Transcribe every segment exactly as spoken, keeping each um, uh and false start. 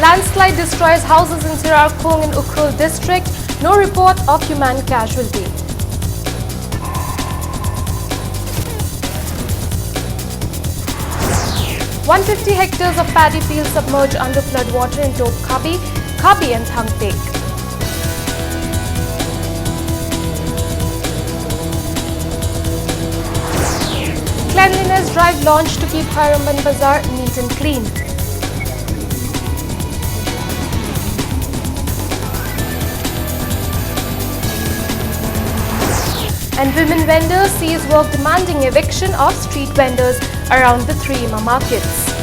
Landslide destroys houses in Sirarkhong in Ukhrul district. No report of human casualty. One fifty hectares of paddy fields submerged under flood water in Topkhabi, Khabi and Thangtek. Cleanliness drive launched to keep Khairamband Bazaar neat and clean. And women vendors seize work demanding eviction of street vendors around the three Ima markets.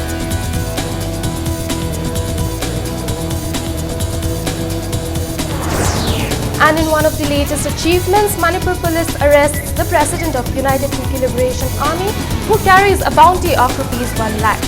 And in one of the latest achievements, Manipur police arrests the president of United Kuki Liberation Army, who carries a bounty of rupees one lakh.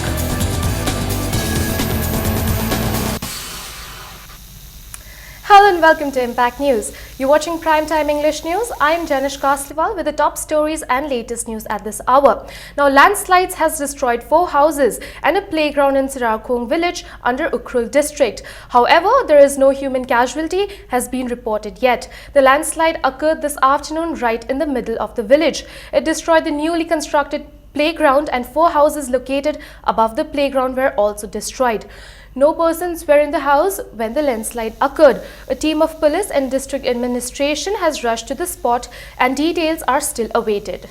Hello and welcome to Impact News. You're watching Prime Time English News. I am Janish Kasliwal with the top stories and latest news at this hour. Now, landslides has destroyed four houses and a playground in Sirarkhong village under Ukhrul district. However, there is no human casualty has been reported yet. The landslide occurred this afternoon right in the middle of the village. It destroyed the newly constructed playground and four houses located above the playground were also destroyed. No persons were in the house when the landslide occurred. A team of police and district administration has rushed to the spot and details are still awaited.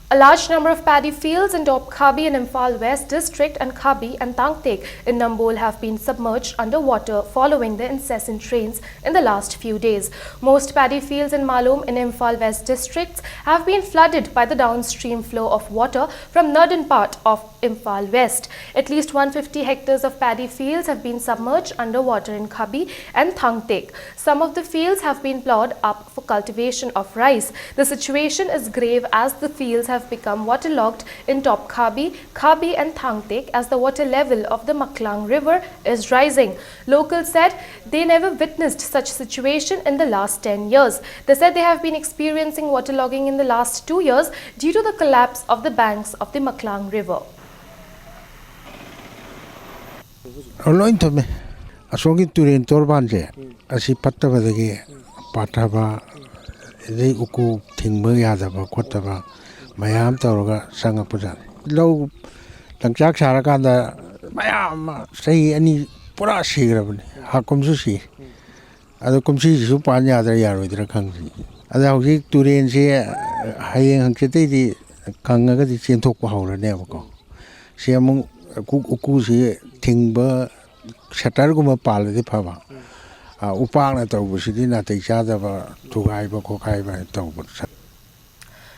A large number of paddy fields in Topkhabi and Imphal West District and Khabi and Tangtek in Nambol have been submerged underwater following the incessant rains in the last few days. Most paddy fields in Malom in Imphal West Districts have been flooded by the downstream flow of water from northern part of Imphal West. At least one fifty hectares of paddy fields have been submerged underwater in Khabi and Thangtek. Some of the fields have been plowed up for cultivation of rice. The situation is grave as the fields have become waterlogged in Top Khabi, Khabi and Thangtek as the water level of the Maklang River is rising. Locals said they never witnessed such situation in the last ten years. They said they have been experiencing waterlogging in the last two years due to the collapse of the banks of the Maklang River. ꯂꯣꯏ ꯊꯝꯃꯦ꯫ ꯑꯁꯣꯝꯒꯤ ꯇꯨꯔꯦꯟ ꯇꯣꯔꯕꯥꯟꯁꯦ, ꯑꯁꯤ ꯐꯠꯇꯕꯗꯒꯤ ꯄꯥꯊꯕ, ꯑꯗꯩ ꯎꯀꯨ ꯊꯤꯡꯕ ꯌꯥꯗꯕ ꯈꯣꯠꯇꯕ ꯃꯌꯥꯝ ꯇꯧꯔꯒ ꯆꯪꯉꯛꯄꯖꯥꯠꯅꯤ꯫ ꯂꯧ ꯂꯪꯆꯥꯛ ꯁꯥꯔꯀꯥꯟꯗ ꯃꯌꯥꯝ ꯑꯃ ꯆꯍꯤ ꯑꯅꯤ ꯄꯨꯔꯥ ꯁꯤꯈ꯭ꯔꯕꯅꯤ꯫ ꯍꯥꯀꯨꯝꯁꯨ ꯁꯤ꯫ ꯑꯗꯣ ꯀꯨꯝꯁꯤꯁꯤꯁꯨ ꯄꯥꯟ ꯌꯥꯗ꯭ꯔꯥ ꯌꯥꯔꯣꯏꯗ꯭ꯔꯥ ꯈꯪꯗ꯭ꯔꯤ꯫ ꯑꯗ ꯍꯧꯖꯤꯛ ꯇꯨꯔꯦꯟꯁꯦ ꯍꯌꯦꯡ ꯍꯪꯆꯤꯠꯇꯩꯗꯤ ꯀꯪꯉꯒꯗꯤ ꯆꯦꯟꯊꯣꯛꯄ ꯍꯧꯔꯅꯦꯕꯀꯣ꯫ ꯁꯤ ꯑꯃꯨꯛ ꯎꯀꯨ-, ꯎꯀꯨꯁꯤ ꯊꯤꯡꯕ, ꯁꯇꯔꯒꯨꯝꯕ ꯄꯥꯜꯂꯗꯤ ꯐꯕ꯫ ꯎꯄꯥꯛꯅ ꯇꯧꯕꯁꯤꯗꯤ ꯅꯥꯇꯩ ꯆꯥꯗꯕ, ꯊꯨꯒꯥꯏꯕ ꯈꯣꯠꯈꯥꯏꯕ ꯇꯧꯕ꯫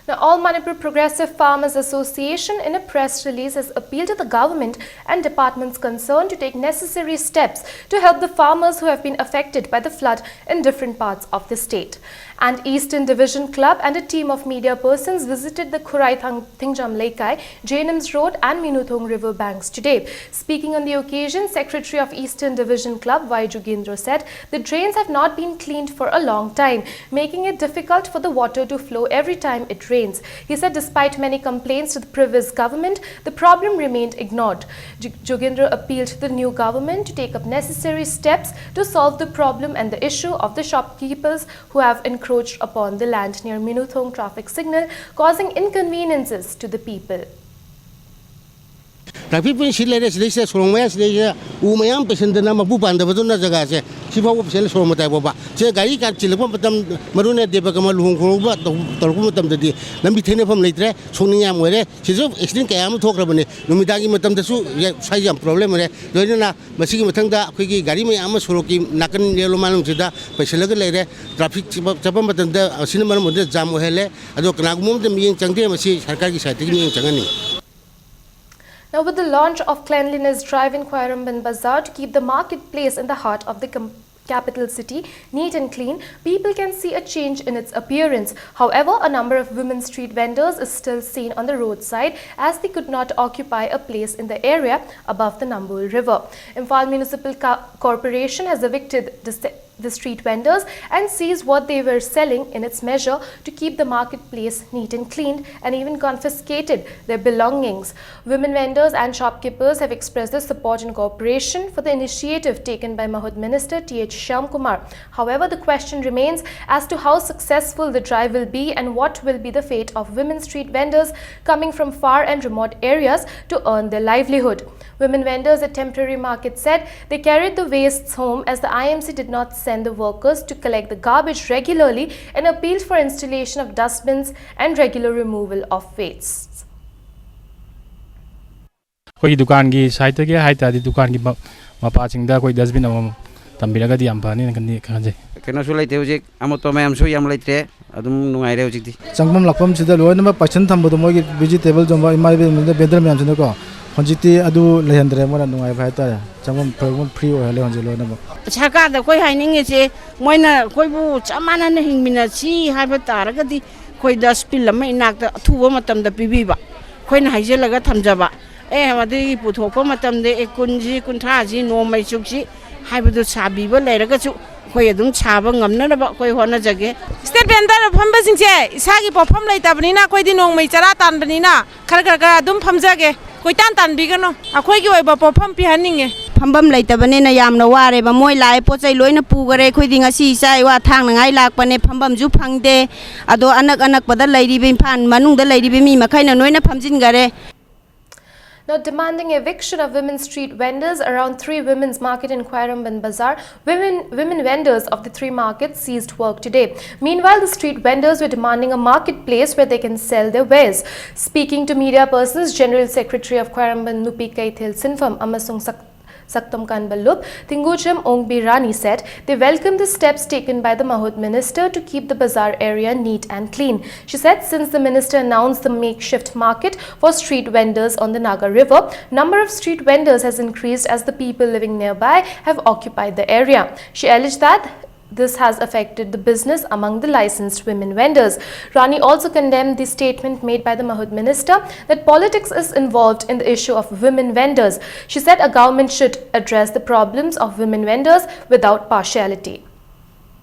Now, All Manipur Progressive Farmers Association, in a press release, has appealed to the government and departments concerned to take necessary steps to help the farmers who have been affected by the flood in different parts of the state. And Eastern Division Club and a team of media persons visited the Khurai Thang- Thingjam Leikai, J N M's Road, and Minuthong River banks today. Speaking on the occasion, Secretary of Eastern Division Club Y Jugendra said the drains have not been cleaned for a long time, making it difficult for the water to flow every time it rains. He said despite many complaints to the previous government, the problem remained ignored. Ju- Jugendra appealed to the new government to take up necessary steps to solve the problem and the issue of the shopkeepers who have encroached upon the land near Minuthong traffic signal, causing inconveniences to the people. Traffic point ꯁꯤ ꯂꯩꯔꯦ, ꯁꯤꯗꯩꯁꯤꯗ ꯁꯣꯔꯣꯛ ꯃꯌꯥꯁꯤꯗꯩꯁꯤꯗ ꯎ ꯃꯌꯥꯝ ꯄꯩꯁꯤꯟꯗꯅ ꯃꯄꯨ ꯄꯥꯟꯗꯕꯗꯨꯅ ꯖꯒꯥꯁꯦ ꯁꯤꯐꯥꯎꯕ ꯄꯩꯁꯤꯜꯂꯦ꯫ ꯁꯣꯔꯣꯛ ꯃꯇꯥꯏ ꯐꯥꯎꯕ ꯁꯤꯗ ꯒꯥꯔꯤ ꯀꯥꯔ ꯆꯤꯜꯂꯛꯄ ꯃꯇꯝ, ꯃꯔꯨ ꯑꯣꯏꯅ ꯗꯦꯕ ꯀꯔꯃ ꯂꯨꯍꯣꯡ ꯈꯣꯡꯗꯣꯡꯕ ꯇꯧ- ꯇꯧꯔꯛꯄ ꯃꯇꯝꯗꯗꯤ ꯂꯝꯕꯤ ꯊꯩꯅꯐꯝ ꯂꯩꯇ꯭ꯔꯦ꯫ ꯁꯣꯛꯅꯤꯡ ꯌꯥꯝ ꯑꯣꯏꯔꯦ꯫ ꯁꯤꯁꯨ ꯑꯦꯛꯁꯤꯗꯦꯟ ꯀꯌꯥ ꯑꯃ ꯊꯣꯛꯈ꯭ꯔꯕꯅꯤ꯫ ꯅꯨꯃꯤꯗꯥꯡꯒꯤ ꯃꯇꯝꯗꯁꯨ ꯌꯥ- ꯁ꯭ꯋꯥꯏꯁꯦ ꯌꯥꯝ ꯄ꯭ꯔꯣꯕ꯭ꯂꯦꯝ ꯑꯣꯏꯔꯦ꯫ ꯂꯣꯏꯅꯅ ꯃꯁꯤꯒꯤ ꯃꯊꯪꯗ ꯑꯩꯈꯣꯏꯒꯤ ꯒꯥꯔꯤ ꯃꯌꯥꯝ ꯑꯃ ꯁꯣꯔꯣꯛꯀꯤ ꯅꯥꯀꯟ ꯌꯦꯂꯣ ꯃꯥꯂꯪꯁꯤꯗ ꯄꯩꯁꯤꯜꯂꯒ ꯂꯩꯔꯦ꯫ ꯇ꯭ꯔꯥꯐꯤꯛ ꯆꯠꯄ ꯆꯠꯄ ꯃꯇꯝꯗ ꯑꯁꯤꯅ ꯃꯔꯝ ꯑꯣꯏꯗꯨꯅ ꯖꯥꯝ ꯑꯣꯏꯍꯜꯂꯦ꯫ ꯑꯗꯣ ꯀꯅꯥꯒꯨꯝꯕ ꯑꯃꯗ ꯃꯤꯠꯌꯦꯡ ꯆꯪꯗꯦ꯫ ꯃꯁꯤ ꯁꯔꯀꯥꯔꯒꯤ ꯁꯥꯏꯠꯇꯒꯤ ꯃꯤꯠꯌꯦꯡ ꯆꯪꯍꯟꯅꯤꯡꯉꯤ꯫ Now, with the launch of Cleanliness Drive in Khwairamband Bazaar to keep the marketplace in the heart of the com- capital city neat and clean, people can see a change in its appearance. However, a number of women street vendors is still seen on the roadside as they could not occupy a place in the area above the Nambol River. Imphal Municipal Co- Corporation has evicted the se- the street vendors and seized what they were selling in its measure to keep the marketplace neat and clean, and even confiscated their belongings. Women vendors and shopkeepers have expressed their support and cooperation for the initiative taken by Mahut Minister T H Shyamkumar. However, the question remains as to how successful the drive will be and what will be the fate of women street vendors coming from far and remote areas to earn their livelihood. Women vendors at Temporary Market said they carried the wastes home as the I M C did not send the workers to collect the garbage regularly and appealed for installation of dustbins and regular removal of wastes. ꯑꯩꯈꯣꯏꯒꯤ ꯗꯨꯀꯥꯟꯒꯤ ꯁꯥꯏꯠꯇꯒꯤ ꯍꯥꯏ ꯇꯥꯔꯗꯤ, ꯗꯨꯀꯥꯟꯒꯤ ꯃ- ꯃꯄꯥꯁꯤꯡꯗ ꯑꯩꯈꯣꯏ ꯗꯁꯕꯤꯟ ꯑꯃꯃꯝ ꯊꯝꯕꯤꯔꯒꯗꯤ ꯌꯥꯝ ꯐꯅꯤꯅ ꯈꯟꯗꯤ ꯈꯟꯖꯩ꯫ ꯀꯩꯅꯣꯁꯨ ꯂꯩꯇꯦ ꯍꯧꯖꯤꯛ, ꯑꯃꯣꯠꯄ ꯃꯌꯥꯝꯁꯨ ꯌꯥꯝ ꯂꯩꯇ꯭ꯔꯦ꯫ ꯑꯗꯨꯝ ꯅꯨꯡꯉꯥꯏꯔꯦ ꯍꯧꯖꯤꯛꯇꯤ꯫ ꯆꯪꯐꯝ ꯂꯥꯛꯐꯝꯁꯤꯗ ꯂꯣꯏꯅꯃꯛ ꯄꯥꯏꯁꯟ ꯊꯝꯕꯗꯣ, ꯃꯣꯏꯒꯤ ꯚꯤꯖꯤꯇꯦꯕꯜ ꯌꯣꯟꯕ ꯏꯃꯥ ꯏꯕꯦꯟ ꯚꯦꯟꯗꯔ ꯃꯌꯥꯝꯁꯤꯅꯀꯣ, ꯍꯧꯖꯤꯛꯇꯤ ꯑꯗꯨ ꯂꯩꯍꯟꯗ꯭ꯔꯦ꯫ ꯃꯣꯏꯅ ꯅꯨꯡꯉꯥꯏꯕ ꯍꯥꯏꯇꯥꯔꯦ꯫ ꯆꯪꯐꯝ ꯐ꯭ꯔꯤ ꯑꯣꯏꯍꯜꯂꯦ ꯍꯧꯖꯤꯛ ꯂꯣꯏꯅꯃꯛ꯫ ꯁꯔꯀꯥꯔꯗ ꯑꯩꯈꯣꯏ ꯍꯥꯏꯅꯤꯡꯉꯤꯁꯦ, ꯃꯣꯏꯅ ꯑꯩꯈꯣꯏꯕꯨ ꯆꯞ ꯃꯥꯟꯅꯅ ꯍꯤꯡꯃꯤꯟꯅꯁꯤ ꯍꯥꯏꯕ ꯇꯥꯔꯒꯗꯤ, ꯑꯩꯈꯣꯏ ꯗꯁꯕꯤꯟ ꯑꯃ ꯏꯅꯥꯛꯇ ꯑꯊꯨꯕ ꯃꯇꯝꯗ ꯄꯤꯕꯤꯕ, ꯑꯩꯈꯣꯏꯅ ꯍꯩꯖꯤꯜꯂꯒ ꯊꯝꯖꯕ꯫ ꯑꯦ, ꯑꯗꯨꯒꯤ ꯄꯨꯊꯣꯛꯄ ꯃꯇꯝꯗ, ꯑꯦ, ꯀꯨꯟꯁꯤ, ꯀꯨꯟꯊ꯭ꯔꯥꯁꯤ ꯅꯣꯡꯃꯩ ꯆꯨꯞꯁꯤ ꯍꯥꯏꯕꯗꯨ ꯁꯥꯕꯤꯕ ꯂꯩꯔꯒꯁꯨ, ꯑꯩꯈꯣꯏ ꯑꯗꯨꯝ ꯁꯥꯕ ꯉꯝꯅꯅꯕ ꯑꯩꯈꯣꯏ ꯍꯣꯠꯅꯖꯒꯦ꯫ ꯁ꯭ꯇꯦꯠ ꯚꯦꯟꯗꯔ ꯐꯝꯕꯁꯤꯡꯁꯦ ꯏꯁꯥꯒꯤ ꯄꯣꯠꯐꯝ ꯂꯩꯇꯕꯅꯤꯅ, ꯑꯩꯈꯣꯏꯗꯤ ꯅꯣꯡꯃꯩ ꯆꯔꯥ ꯇꯥꯟꯕꯅꯤꯅ, ꯈꯔ ꯈꯔ ꯈꯔ ꯑꯗꯨꯝ ꯐꯝꯖꯒꯦ꯫ ꯀꯣꯏꯇꯥꯟ ꯇꯥꯟꯕꯤꯒꯅꯨ, ꯑꯩꯈꯣꯏꯒꯤ ꯑꯣꯏꯕ ꯄꯣꯠꯐꯝ ꯄꯤꯍꯟꯅꯤꯡꯉꯦ꯫ ꯐꯝꯐꯝ ꯂꯩꯇꯕꯅꯤꯅ ꯌꯥꯝꯅ ꯋꯥꯔꯦꯕ꯫ ꯃꯣꯏ ꯂꯥꯛꯑꯦ, ꯄꯣꯠ ꯆꯩ ꯂꯣꯏꯅ ꯄꯨꯈꯔꯦ꯫ ꯑꯩꯈꯣꯏꯗꯤ ꯉꯁꯤ ꯏꯆꯥ ꯏꯋꯥ ꯊꯥꯡꯅꯉꯥꯏ ꯂꯥꯛꯄꯅꯦ, ꯐꯝꯐꯝꯁꯨ ꯐꯪꯗꯦ꯫ ꯑꯗꯣ ꯑꯅꯛ ꯑꯅꯛꯄꯗ ꯂꯩꯔꯤꯕ, ꯏꯝꯐꯥꯜ ꯃꯅꯨꯡꯗ ꯂꯩꯔꯤꯕ ꯃꯤ ꯃꯈꯩꯅ ꯂꯣꯏꯅ ꯐꯝꯖꯤꯟꯈꯔꯦ꯫ Now, demanding eviction of women street vendors around Three Women's Market in Khwairamband Bazaar, women, women vendors of the three markets ceased work today. Meanwhile, the street vendors were demanding a marketplace where they can sell their wares. Speaking to media persons, General Secretary of Khwairamband Nupi Keithel Sinpham amasung Sak- Saktam Kanbalup, Tingucham Ongbi Rani said they welcome the steps taken by the Mahut minister to keep the bazaar area neat and clean. She said since the minister announced the makeshift market for street vendors on the Naga River, number of street vendors has increased as the people living nearby have occupied the area. She alleged that this has affected the business among the licensed women vendors. Rani also condemned the statement made by the Mahut minister that politics is involved in the issue of women vendors. She said a government should address the problems of women vendors without partiality.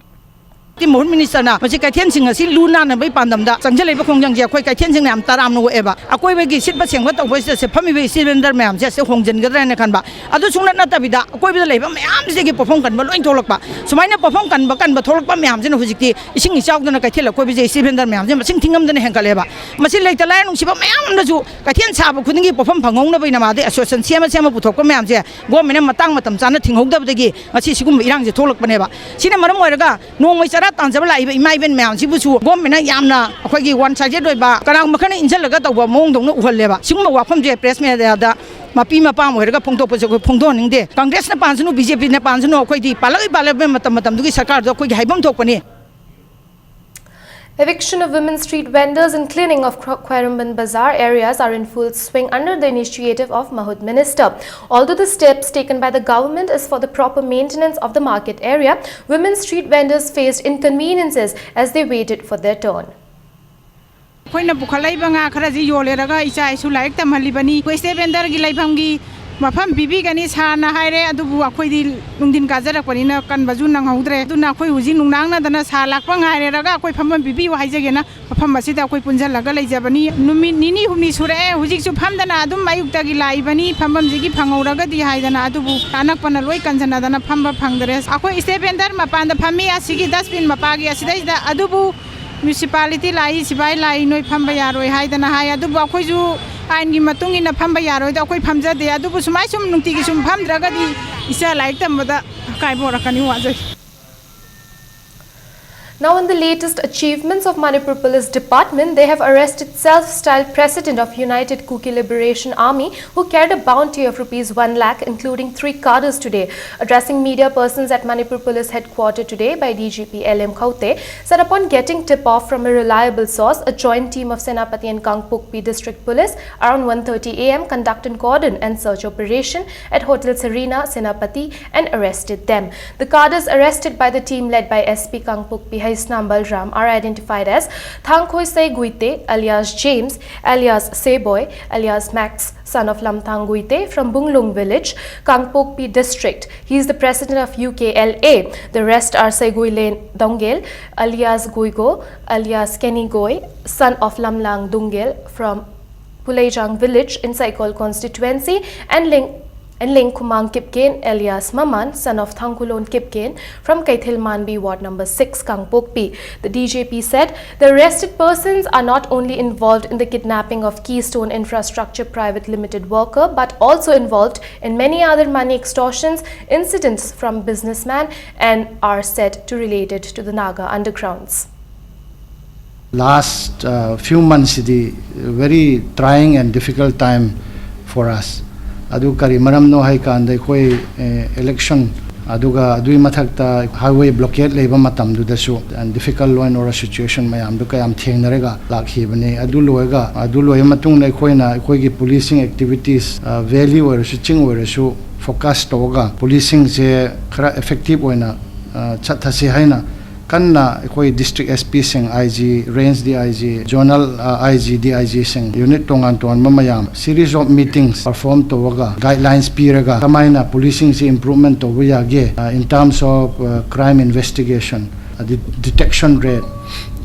T ꯃꯍꯨꯠ ꯃꯤꯅꯤꯁꯇꯔꯅ ꯃꯁꯤ ꯀꯩꯊꯦꯜꯁꯤꯡ ꯑꯁꯤ ꯂꯨ ꯅꯥꯟꯅꯕꯒꯤ ꯄꯥꯟꯗꯝꯗ ꯆꯪꯁꯤꯜꯂꯛꯏꯕ ꯈꯣꯡꯖꯪꯁꯦ ꯑꯩꯈꯣꯏ ꯀꯩꯊꯦꯜꯁꯤꯡꯅ ꯌꯥꯝ ꯇꯔꯥꯝꯅ ꯑꯣꯛꯑꯦꯕ꯫ ꯑꯀꯣꯏꯕꯒꯤ ꯁꯤꯠꯄ ꯁꯦꯡꯕ ꯇꯧꯕꯁꯤꯗ ꯁꯦ ꯐꯝꯃꯤꯕ ꯏꯁꯇꯦꯟꯗꯔ ꯃꯌꯥꯝꯁꯦ ꯑꯁꯤ ꯍꯣꯡꯖꯤꯟꯒꯗ꯭ꯔꯥ ꯍꯥꯏꯅ ꯈꯟꯕ꯫ ꯑꯗꯨ ꯁꯨꯡꯅꯠ ꯅꯠꯇꯕꯤꯗ ꯑꯀꯣꯏꯕꯗ ꯂꯩꯕ ꯃꯌꯥꯝꯁꯤꯗꯒꯤ ꯄꯣꯠꯐꯝ ꯀꯟꯕ ꯂꯣꯏ ꯊꯣꯛꯂꯛꯄ꯫ ꯁꯨꯃꯥꯏꯅ ꯄꯣꯠꯐꯝ ꯀꯟꯕ ꯀꯟꯕ ꯊꯣꯛꯂꯛꯄ ꯃꯌꯥꯝꯁꯤꯅ ꯍꯧꯖꯤꯛꯇꯤ ꯏꯁꯤꯡ ꯏꯆꯥꯎꯗꯅ ꯀꯩꯊꯦꯜ ꯑꯀꯣꯏꯕꯁꯦ ꯏꯁꯇꯦꯟꯗꯔ ꯃꯌꯥꯝꯁꯦ ꯃꯁꯤꯡ ꯊꯤꯉꯝꯗꯅ ꯍꯦꯟꯒꯠꯂꯦꯕ꯫ ꯃꯁꯤ ꯂꯩꯇ ꯂꯥꯏꯔ ꯅꯨꯡꯁꯤꯕ ꯃꯌꯥꯝ ꯑꯃꯅꯁꯨ ꯀꯩꯊꯦꯜ ꯁꯥꯕ ꯈꯨꯗꯤꯡꯒꯤ ꯄꯣꯠꯐꯝ ꯐꯪꯍꯧꯅꯕꯒꯤꯗꯃꯛꯇ ꯑꯦꯁꯣꯁꯤꯌꯦꯁꯟ ꯁꯦꯝꯃ ꯁꯦꯝꯃ ꯄꯨꯊꯣꯛꯄ ꯃꯌꯥꯝꯁꯦ ꯒꯣꯔꯃꯦꯟꯅ ꯃꯇꯥꯡ ꯃꯇꯝ ꯆꯥꯅ ꯊꯤꯡꯍꯧꯗꯕꯗꯒꯤ ꯉꯁꯤ ꯁꯤꯒꯨꯝꯕ ꯏꯔꯥꯡꯁꯦ ꯊꯣꯛꯂꯛꯄꯅꯦꯕ꯫ ꯁꯤꯅ ꯃꯔꯝ ꯑꯣꯏꯔꯒ ꯅꯣꯡꯃꯩ ꯆꯔꯥ ꯇꯥꯟꯖꯕ ꯂꯥꯛꯏꯕ ꯏꯃꯥ ꯏꯕꯦꯟ ꯃꯌꯥꯝꯁꯤꯕꯨꯁꯨ ꯒꯣꯔꯃꯦꯟꯅ ꯌꯥꯝꯅ ꯑꯩꯈꯣꯏꯒꯤ ꯋꯥꯟ ꯁꯥꯏꯗꯦꯠ ꯑꯣꯏꯕ ꯀꯅꯥꯒꯨꯝꯕ ꯈꯔꯅ ꯏꯟꯁꯤꯜꯂꯒ ꯇꯧꯕ ꯃꯑꯣꯡꯗꯧꯅ ꯎꯍꯜꯂꯦꯕ꯫ ꯁꯤꯒꯨꯝꯕ ꯋꯥꯐꯝꯁꯦ ꯄ꯭ꯔꯦꯁ ꯃꯦꯗꯤꯌꯥꯗ ꯃꯄꯤ ꯃꯄꯥ ꯑꯃ ꯑꯣꯏꯔꯒ ꯐꯣꯡꯗꯣꯛꯄꯁꯦ ꯑꯩꯈꯣꯏ ꯐꯣꯡꯗꯣꯛꯍꯟꯅꯤꯡꯗꯦ꯫ ꯀꯪꯒ꯭ꯔꯦꯁꯅ ꯄꯥꯟꯁꯅꯨ, ꯕꯤ ꯖꯦ ꯄꯤꯅ ꯄꯥꯟꯁꯅꯨ, ꯑꯩꯈꯣꯏꯗꯤ ꯄꯥꯜꯂꯛꯏ ꯄꯥꯜꯂꯛꯄ ꯃꯇꯝ ꯃꯇꯝꯗꯨꯒꯤ ꯁꯔꯀꯥꯔꯗꯣ ꯑꯩꯈꯣꯏꯒꯤ ꯍꯥꯏꯐꯝ ꯊꯣꯛꯄꯅꯤ꯫ Eviction of women street vendors and cleaning of Khwa- Khwairamband Bazaar areas are in full swing under the initiative of Mahut minister. Although the steps taken by the government is for the proper maintenance of the market area, women street vendors faced inconveniences as they waited for their turn. ꯑꯩꯈꯣꯏꯅ ꯄꯨꯈꯠꯂꯛꯏꯕ ꯉꯥ ꯈꯔꯁꯤ ꯌꯣꯜꯂꯦꯔꯒ ꯏꯆꯥ ꯏꯁꯨ ꯂꯥꯏꯔꯤꯛ ꯇꯝꯍꯜꯂꯤꯕꯅꯤ꯫ ꯑꯩꯈꯣꯏ state ꯚꯦꯟꯗꯔꯒꯤ ꯂꯩꯐꯝꯒꯤ ꯃꯐꯝ ꯄꯤꯕꯤꯒꯅꯤ ꯁꯥꯔꯅ ꯍꯥꯏꯔꯦ, ꯑꯗꯨꯕꯨ ꯑꯩꯈꯣꯏꯗꯤ ꯅꯨꯡꯊꯤꯟ ꯀꯥꯖꯔꯛꯄꯅꯤꯅ ꯀꯟꯕꯁꯨ ꯅꯪꯍꯧꯗ꯭ꯔꯦ꯫ ꯑꯗꯨꯅ ꯑꯩꯈꯣꯏ ꯍꯧꯖꯤꯛ ꯅꯨꯡꯅꯥꯡꯅꯗꯅ ꯁꯥꯔ ꯂꯥꯛꯄ ꯉꯥꯏꯔꯦꯔꯒ ꯑꯩꯈꯣꯏ ꯐꯝꯐꯝ ꯄꯤꯕꯤꯌꯨ ꯍꯥꯏꯖꯒꯦꯅ ꯃꯐꯝ ꯑꯁꯤꯗ ꯑꯩꯈꯣꯏ ꯄꯨꯟꯁꯤꯜꯂꯒ ꯂꯩꯖꯕꯅꯤ꯫ ꯅꯨꯃꯤꯠ ꯅꯤꯅꯤ ꯍꯨꯝꯅꯤ ꯁꯨꯔꯛꯑꯦ, ꯍꯧꯖꯤꯛꯁꯨ ꯐꯝꯗꯅ ꯑꯗꯨꯝ ꯑꯌꯨꯛꯇꯒꯤ ꯂꯥꯛꯏꯕꯅꯤ꯫ ꯐꯝꯐꯝꯁꯤꯒꯤ ꯐꯪꯍꯧꯔꯒꯗꯤ ꯍꯥꯏꯗꯅ, ꯑꯗꯨꯕꯨ ꯑꯅꯛꯄꯅ ꯂꯣꯏ ꯀꯟꯁꯤꯟꯅꯗꯅ ꯐꯝꯕ ꯐꯪꯗ꯭ꯔꯦ꯫ ꯑꯩꯈꯣꯏ ꯁ꯭ꯇꯦꯠ ꯚꯦꯟꯗꯔ ꯃꯄꯥꯟꯗ ꯐꯝꯃꯤ, ꯑꯁꯤꯒꯤ ꯗꯁꯕꯤꯟ ꯃꯄꯥꯒꯤ ꯑꯁꯤꯗꯩꯁꯤꯗ, ꯑꯗꯨꯕꯨ ꯃ꯭ꯌꯨꯅꯤꯁꯤꯄꯥꯂꯤꯇꯤ ꯂꯥꯛꯏ, ꯁꯤꯐꯥꯏ ꯂꯥꯛꯏ, ꯅꯣꯏ ꯐꯝꯕ ꯌꯥꯔꯣꯏ ꯍꯥꯏꯗꯅ ꯍꯥꯏ꯫ ꯑꯗꯨꯕꯨ ꯑꯩꯈꯣꯏꯁꯨ ꯑꯥꯏꯟꯒꯤ ꯃꯇꯨꯡ ꯏꯟꯅ ꯐꯝꯕ ꯌꯥꯔꯣꯏꯗ ꯑꯩꯈꯣꯏ ꯐꯝꯖꯗꯦ꯫ ꯑꯗꯨꯕꯨ ꯁꯨꯃꯥꯏ ꯁꯨꯝ ꯅꯨꯡꯇꯤꯒꯤ ꯁꯨꯝ ꯐꯝꯗ꯭ꯔꯒꯗꯤ ꯏꯆꯥ ꯂꯥꯏꯔꯤꯛ ꯇꯝꯕꯗ ꯑꯀꯥꯏꯕ ꯑꯣꯏꯔꯛꯀꯅꯤ, ꯋꯥꯖꯩ꯫ Now, in the latest achievements of Manipur Police Department, they have arrested self-styled president of United Kuki Liberation Army, who carried a bounty of rupees one lakh, including three cadres today. Addressing media persons at Manipur Police Headquarters today by D G P L M Khaute, said upon getting tip-off from a reliable source, a joint team of Senapati and Kangpokpi District Police around one thirty a m conducted cordon and search operation at Hotel Serena, Senapati, and arrested them. The cadres arrested by the team led by S P Kangpokpi Haisnam Balram are identified as Thangkhoi Sei Guite alias James alias Seboy alias Max, son of Lamthang Guite from Bunglung village, Kangpokpi district. He is the president of U K L A. The rest are Segui Lane Dongel alias Guigo alias Kenny Goi, son of Lamlang Dungel from Pulejang village in Saikol constituency, and Ling and Lingkhumang Kipgen alias Maman, son of Thangkhulon Kipgen from Keithel Manbi, Ward number six, Kangpokpi. The D G P said the arrested persons are not only involved in the kidnapping of Keystone Infrastructure Private Limited worker, but also involved in many other money extortions incidents from businessmen and are said to relate it to the Naga undergrounds. Last uh, few months CD very trying and difficult time for us. ꯑꯗꯨ ꯀꯔꯤ ꯃꯔꯝꯅꯣ ꯍꯥꯏ ꯀꯥꯟꯗ ꯑꯩꯈꯣꯏ election, ꯑꯗꯨꯒ ꯑꯗꯨꯒꯤ ꯃꯊꯛꯇ highway blockade ꯂꯩꯕ ꯃꯇꯝꯗꯨꯗꯁꯨ difficult law and order situation ꯃꯌꯥꯝꯗꯨ ꯀꯌꯥꯝ ꯊꯦꯡꯅꯔꯒ ꯂꯥꯛꯈꯤꯕꯅꯤ꯫ ꯑꯗꯨ ꯂꯣꯏꯔꯒ ꯑꯗꯨ ꯂꯣꯏꯔ ꯃꯇꯨꯡꯗ ꯑꯩꯈꯣꯏꯅ ꯑꯩꯈꯣꯏꯒꯤ policing activities valley ꯑꯣꯏꯔꯁꯨ ꯆꯤꯡ ꯑꯣꯏꯔꯁꯨ focus ꯇꯧꯔꯒ policingꯁꯦ ꯈꯔ effective ꯑꯣꯏꯅ ꯆꯠꯊꯁꯤ ꯍꯥꯏꯅ ꯀꯟꯅ ꯑꯩꯈꯣꯏ district S Pꯁꯤꯡ, I G, range D I G, zonal I G, D I Gꯁꯤꯡ, unit ꯇꯣꯉꯥꯟ ꯇꯣꯉꯥꯟꯕ ꯃꯌꯥꯝ series of meetings perform ꯇꯧꯔꯒ guidelines ꯄꯤꯔꯒ ꯀꯃꯥꯏꯅ policingꯁꯤ improvement ꯇꯧꯕ ꯌꯥꯒꯦ, in terms of crime investigation, detection rate,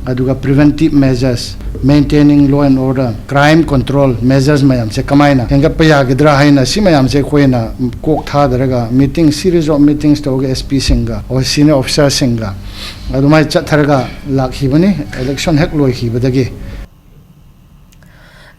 ꯑꯗꯨꯒ preventive measures, maintaining law and order, crime control measures ꯃꯌꯥꯝꯁꯦ ꯀꯃꯥꯏꯅ ꯍꯦꯟꯒꯠꯄ ꯌꯥꯒꯗ꯭ꯔꯥ ꯍꯥꯏꯅ ꯁꯤ ꯃꯌꯥꯝꯁꯦ ꯑꯩꯈꯣꯏꯅ ꯀꯣꯛ ꯊꯥꯗꯔꯒ meeting, series of meetings ꯇꯧꯔꯒ S Pꯁꯤꯡꯒ ꯑꯣꯔ senior officerꯁꯤꯡꯒ ꯑꯗꯨꯃꯥꯏꯅ ꯆꯠꯊꯔꯒ ꯂꯥꯛꯈꯤꯕꯅꯤ election ꯍꯦꯛ ꯂꯣꯏꯈꯤꯕꯗꯒꯤ꯫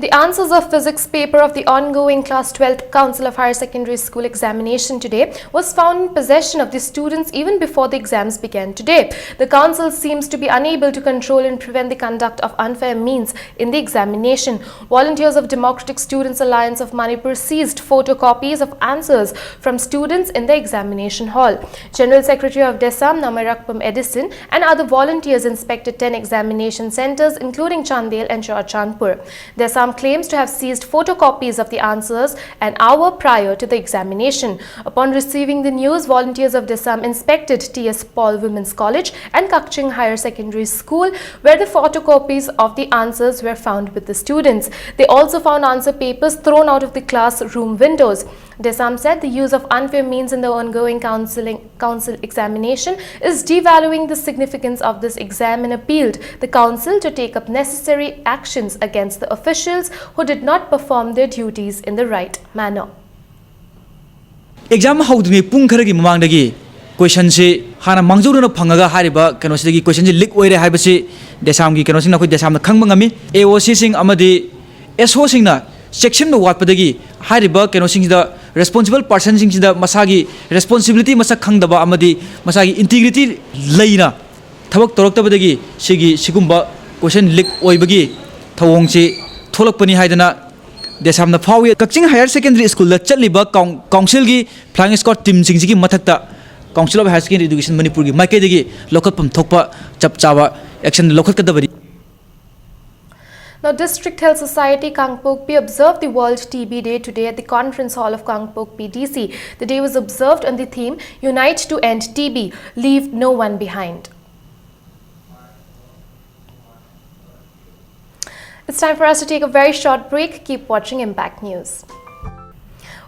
The answers of physics paper of the ongoing class twelfth Council of Higher Secondary School examination today was found in possession of the students even before the exams began today. The council seems to be unable to control and prevent the conduct of unfair means in the examination. Volunteers of Democratic Students Alliance of Manipur seized photocopies of answers from students in the examination hall. General Secretary of DESAM, Namairakpam Edison, and other volunteers inspected ten examination centers, including Chandel and Churachandpur. DESAM claims to have seized photocopies of the answers an hour prior to the examination. Upon receiving the news, volunteers of DESAM inspected T S Paul Women's College and Kakching Higher Secondary School, where the photocopies of the answers were found with the students. They also found answer papers thrown out of the classroom windows. DESAM said the use of unfair means in the ongoing counseling, council examination is devaluing the significance of this exam and appealed the council to take up necessary actions against the officials who did not perform their duties in the right manner. Exam ꯍꯧꯗ꯭ꯔꯤꯉꯩ ꯄꯨꯡ ꯈꯔꯒꯤ ꯃꯃꯥꯡꯗꯒꯤ ꯀꯣꯏꯁꯟꯁꯤ ꯍꯥꯟꯅ ꯃꯥꯡꯖꯧꯅꯅ ꯐꯪꯉꯒ ꯍꯥꯏꯔꯤꯕ ꯀꯩꯅꯣꯁꯤꯗꯒꯤ ꯀꯣꯏꯁꯟꯁꯤ ꯂꯤꯛ ꯑꯣꯏꯔꯦ ꯍꯥꯏꯕꯁꯤ ꯗꯦꯁꯥꯝꯒꯤ ꯀꯩꯅꯣꯁꯤꯡꯅ ꯑꯩꯈꯣꯏ ꯗꯦꯁꯥꯝꯅ ꯈꯪꯕ ꯉꯝꯃꯤ꯫ ꯑꯦ ꯑꯣ ꯁꯤꯁꯤꯡ ꯑꯃꯗꯤ ꯑꯦꯁ ꯑꯣꯁꯤꯡꯅ ꯆꯦꯛꯁꯤꯟꯕ ꯋꯥꯠꯄꯗꯒꯤ ꯍꯥꯏꯔꯤꯕ ꯀꯩꯅꯣꯁꯤꯡꯁꯤꯗ, ꯔꯦꯁꯄꯣꯟꯁꯤꯕꯜ ꯄꯥꯔꯁꯟꯁꯤꯡꯁꯤꯗ ꯃꯁꯥꯒꯤ ꯔꯦꯁꯄꯣꯟꯁꯤꯕꯤꯂꯤꯇꯤ ꯃꯁꯛ ꯈꯪꯗꯕ ꯑꯃꯗꯤ ꯃꯁꯥꯒꯤ ꯏꯟꯇꯤꯒ꯭ꯔꯤꯇꯤ ꯂꯩꯅ ꯊꯕꯛ ꯇꯧꯔꯛꯇꯕꯗꯒꯤ ꯁꯤꯒꯤ ꯁꯤꯒꯨꯝꯕ ꯀꯣꯏꯁꯟ ꯂꯤꯛ ꯑꯣꯏꯕꯒꯤ ꯊꯧꯑꯣꯡꯁꯤ ꯊꯣꯛꯂꯛꯄꯅꯤ ꯍꯥꯏꯗꯅ ꯗꯦꯁꯥꯝꯅ ꯐꯥꯎꯏ꯫ ꯀꯛꯆꯤꯡ ꯍꯥꯌꯔ ꯁꯦꯀꯦꯟꯗꯔꯤ ꯁ꯭ꯀꯨꯜꯗ ꯆꯠꯂꯤꯕ ꯀꯥꯎꯟ-, ꯀꯥꯎꯟꯁꯤꯜꯒꯤ ꯐ꯭ꯂꯥꯏꯌꯤꯡ ꯁ꯭ꯀ꯭ꯋꯥꯗ ꯇꯤꯝꯁꯤꯡꯁꯤꯒꯤ ꯃꯊꯛꯇ Council of Higher Secondary Education ꯃꯅꯤꯄꯨꯔꯒꯤ ꯃꯥꯏꯀꯩꯗꯒꯤ ꯂꯧꯈꯠꯐꯝ ꯊꯣꯛꯄ ꯆꯞ ꯆꯥꯕ action ꯂꯧꯈꯠꯀꯗꯕꯅꯤ꯫ Now, District Health Society Kangpokpi observed the World T B Day today at the Conference Hall of Kangpokpi D C. The day was observed on the theme, "Unite to End T B, Leave No One Behind." It's time for us to take a very short break. Keep watching Impact News.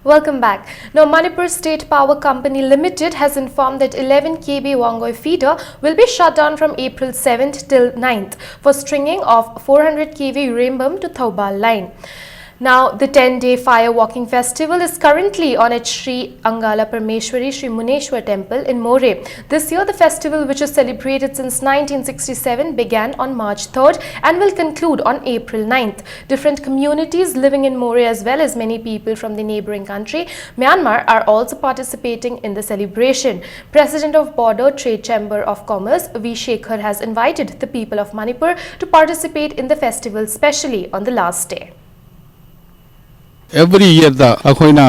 Welcome back. Now, Manipur State Power Company Limited has informed that eleven K V Wangoi feeder will be shut down from April seventh till ninth for stringing of four hundred K V Rembam to Thoubal line. Now, the ten-day fire walking festival is currently on at Sri Angala Parmeshwari Sri Muneshwar Temple in Moreh. This year, the festival, which is celebrated since nineteen sixty-seven, began on March third and will conclude on April ninth. Different communities living in Moreh, as well as many people from the neighboring country, Myanmar, are also participating in the celebration. President of Border Trade Chamber of Commerce, V Shekhar, has invited the people of Manipur to participate in the festival, specially on the last day. Every ꯏꯌꯔꯗ ꯑꯩꯈꯣꯏꯅ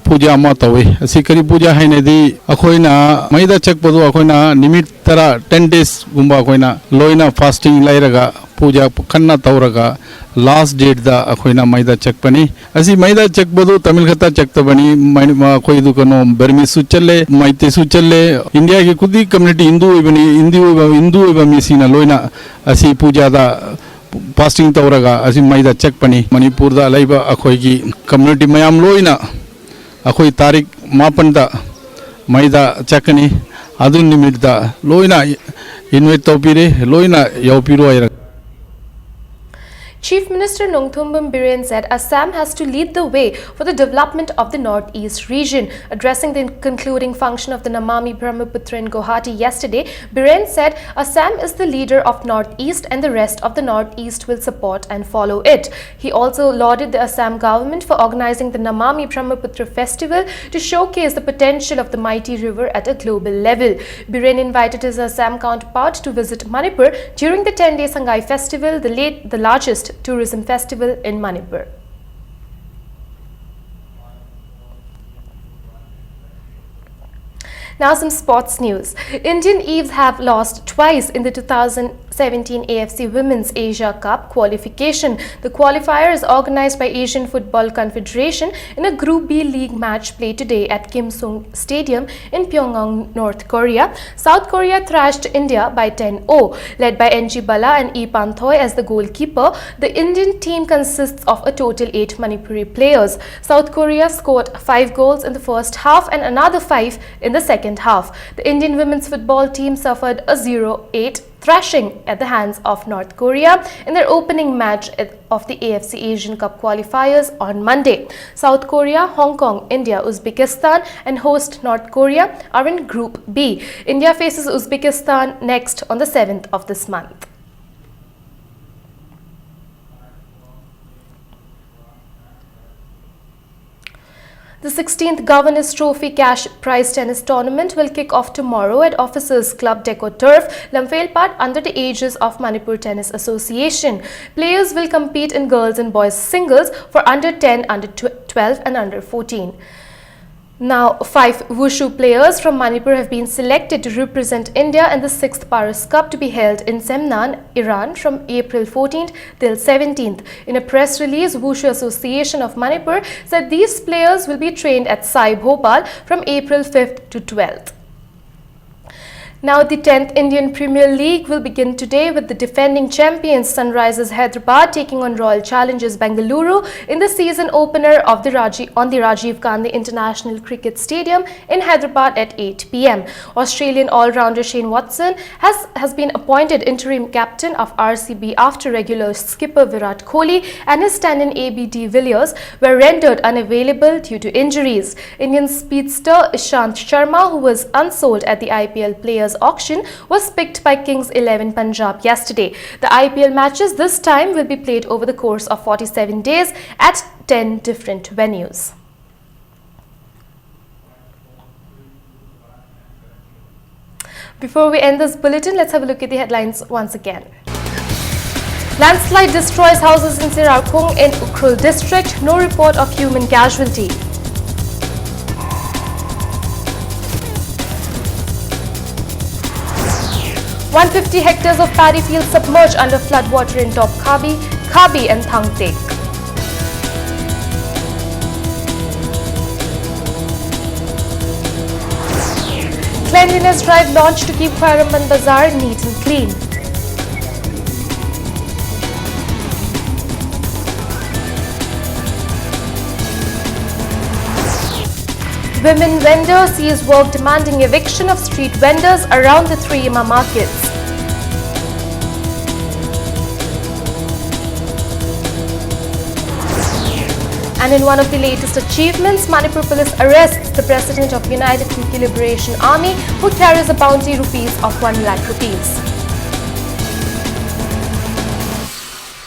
ꯄꯨꯖꯥ ꯑꯃ ꯇꯧꯏ꯫ ꯑꯁꯤ ꯀꯔꯤ ꯄꯨꯖꯥ ꯍꯥꯏꯅꯗꯤ, ꯑꯩꯈꯣꯏꯅ ꯃꯩꯗ ꯆꯠꯄꯗꯣ ꯑꯩꯈꯣꯏꯅ ꯅꯨꯃꯤꯠ ꯇꯔꯥ, ten days ꯒꯨꯝꯕ ꯑꯩꯈꯣꯏꯅ ꯂꯣꯏꯅ ꯐꯥꯁꯇꯤꯡ ꯂꯩꯔꯒ ꯄꯨꯖꯥ ꯀꯟꯅ ꯇꯧꯔꯒ ꯂꯥꯁ ꯗꯦꯠꯇ ꯑꯩꯈꯣꯏꯅ ꯃꯩꯗ ꯆꯠꯄꯅꯤ꯫ ꯑꯁꯤ ꯃꯩꯗ ꯆꯠꯄꯗꯨ ꯇꯥꯃꯤꯜ ꯈꯛꯇ ꯆꯠꯇꯕꯅꯤ, ꯃꯩ-, ꯑꯩꯈꯣꯏꯗꯨ ꯀꯩꯅꯣ ꯕꯔꯃꯤꯁꯁꯨ ꯆꯠꯂꯦ, ꯃꯩꯇꯩꯁꯨ ꯆꯠꯂꯦ, ꯏꯟꯗꯤꯌꯥꯒꯤ ꯈꯨꯗꯤꯡ ꯀꯝꯃ꯭ꯌꯨꯅꯤꯇꯤ ꯍꯤꯟꯗꯨ ꯑꯣꯏꯕꯅꯤ, ꯍꯤꯟꯗꯨ ꯑꯣꯏꯕ, ꯍꯤꯟꯗꯨ ꯑꯣꯏꯕ ꯃꯤꯁꯤꯡꯅ ꯂꯣꯏꯅ ꯑꯁꯤ ꯄꯨꯖꯥꯗ ꯐꯥꯁꯇꯤꯡ ꯇꯧꯔꯒ ꯑꯁꯤ ꯃꯩꯗ ꯆꯠꯄꯅꯤ꯫ ꯃꯅꯤꯄꯨꯔꯗ ꯂꯩꯕ ꯑꯩꯈꯣꯏꯒꯤ ꯀꯝꯃ꯭ꯌꯨꯅꯤꯇꯤ ꯃꯌꯥꯝ ꯂꯣꯏꯅ ꯑꯩꯈꯣꯏ ꯇꯥꯔꯤꯛ ꯃꯥꯄꯟꯗ ꯃꯩꯗ ꯆꯠꯀꯅꯤ꯫ ꯑꯗꯨ ꯅꯨꯃꯤꯠꯇ ꯂꯣꯏꯅ ꯏꯟꯚꯥꯏꯠ ꯇꯧꯕꯤꯔꯦ, ꯂꯣꯏꯅ ꯌꯥꯎꯕꯤꯔꯣ ꯍꯥꯏꯔꯒ꯫ Chief Minister Nongthombam Biren said Assam has to lead the way for the development of the Northeast region. Addressing the concluding function of the Namami Brahmaputra in Guwahati yesterday, Biren said Assam is the leader of Northeast and the rest of the Northeast will support and follow it. He also lauded the Assam government for organizing the Namami Brahmaputra festival to showcase the potential of the mighty river at a global level. Biren invited his Assam counterpart to visit Manipur during the ten-day Sangai festival, the late, the largest tourism festival in Manipur. Now some sports news. Indian Eves have lost twice in the two thousand seventeen A F C Women's Asia Cup qualification. The qualifier is organized by Asian Football Confederation in a Group B league match played today at Kim Sung Stadium in Pyongyang, North Korea. South Korea thrashed India by ten oh. Led by N G Bala and E Panthoy as the goalkeeper, the Indian team consists of a total eight Manipuri players. South Korea scored five goals in the first half and another five in the second half. The Indian women's football team suffered a zero eight thrashing at the hands of North Korea in their opening match of the A F C Asian Cup qualifiers on Monday. South Korea, Hong Kong, India, Uzbekistan, and host North Korea are in Group B. India faces Uzbekistan next on the seventh of this month. The sixteenth Governor's Trophy Cash Prize Tennis Tournament will kick off tomorrow at Officers Club Deco Turf, Lamphel Pat, under the aegis of Manipur Tennis Association. Players will compete in girls and boys singles for under ten, under tw- twelve, and under fourteen. Now, five Wushu players from Manipur have been selected to represent India in the sixth Paras Cup to be held in Semnan, Iran, from April fourteenth till seventeenth. In a press release, Wushu Association of Manipur said these players will be trained at Sai Bhopal from April fifth to twelfth. Now, the tenth Indian Premier League will begin today with the defending champions Sunrisers Hyderabad taking on Royal Challengers Bengaluru in the season opener of the Raji- on the Rajiv Gandhi International Cricket Stadium in Hyderabad at eight p m. Australian all-rounder Shane Watson has, has been appointed interim captain of R C B after regular skipper Virat Kohli and his stand-in A B de Villiers were rendered unavailable due to injuries. Indian speedster Ishant Sharma, who was unsold at the I P L Players Auction, was picked by Kings eleven Punjab yesterday. The I P L matches this time will be played over the course of forty-seven days at ten different venues. Before we end this bulletin, let's have a look at the headlines once again. Landslide destroys houses in Sirarkhung in Ukhrul district, no report of human casualty. One fifty hectares of paddy fields submerged under floodwater in Top Khabi, Khabi and Thangtek. Cleanliness drive launched to keep Khwairamband Bazaar neat and clean. Women vendors seize work demanding eviction of street vendors around the three Yama markets. And in one of the latest achievements, Manipur police arrests the president of United Kuki Liberation Army, who carries a bounty rupees of one lakh rupees.